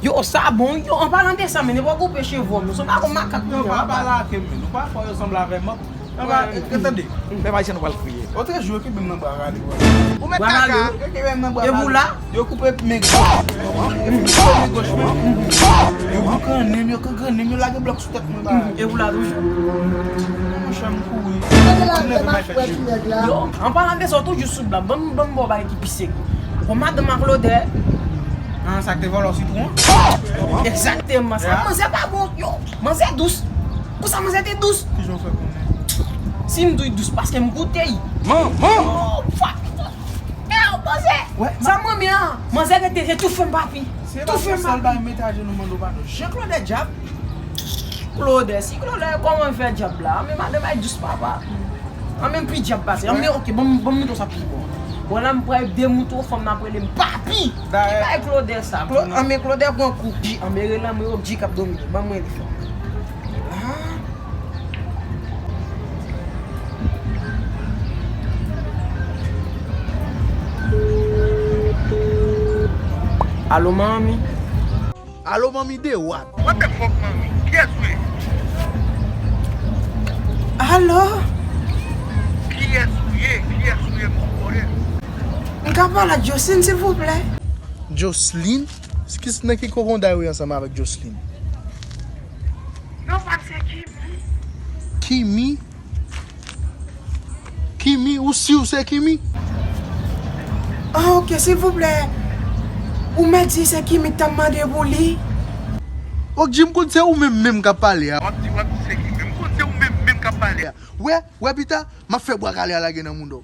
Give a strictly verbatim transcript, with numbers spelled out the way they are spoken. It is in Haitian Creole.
Yo, sa bon, yo, an palan de sa, men, nenpòt koupe cheve w, nou, se pa bon makak. Yo, pa pale ak m, men, nou pa fò yo sanble avè m. Tande. Lè pa jan nou pral kriye. Otrè jou, yo kenbe m nan bra rale, wè. Ou mèt kaka. Yo kenbe m nan bra rale. E pou la? Yo koupe men goch. Yo koupe men goch mwen. Yo boukannen m, yo kankannen m, yo lage blòk sou tèt mwen, ba. E pou la toujou? Monchè, m kouri. Yo, an palan de sa, w toujou sou blan. Ban m, ban m ba w bagay ki pi serye. Ou konn madanm a Claude? Ah, sa k te vòlò sitwon? Egzakteman, sa. Manzè pa bon, yo. Manzè dous. Konsa manzè te dous. Kijan w fè konnen? Si m di w dous, paske m goute l. Manman! Oh, fuck! Yo, manzè! Sa m renmen an, manzè rete, se toufe m, papi. Toufe m, papi. Sèl bagay m mete ajenou mande w padon. Jan Claude dyab. Claude, si Claude, kòman l fè dyab la? Anben madanm ay dous, papa. Anben m pi dyab pase. Anben, ok, ban m, ban m montre w sa pi bon. Bon, la m pral demoutre w fanm nan ap rele m papi. Ki bay Claude sa? Anben Claude pran kou. Anben rele m, yo di k ap domine. Ban mwen li fanm. Ah. Alo, manmi? Alo, manmi de wad. What the fuck, manmi? Kiyès ou ye? Alo? Kiyès ou ye? Kiyès ou ye, mon kore? M ka pale ak Jocelyn, silvouplè? Jocelyn? Ki, nan ki kokonday ou ye ansanm avèk Jocelyn? Non, pa se Kimi. Kimi? Kimi, ou si w se Kimi? Ah, ok, silvouplè. Ou mèt di se Kimi k t ap mande pou li? Ok, di m konn se ou menm menm k ap pale a. W ap di, w ap di se Kimi, m konn se ou menm menm k ap pale a. Wè, wè pita, m ap fè bwa kale a lage nan mouda w.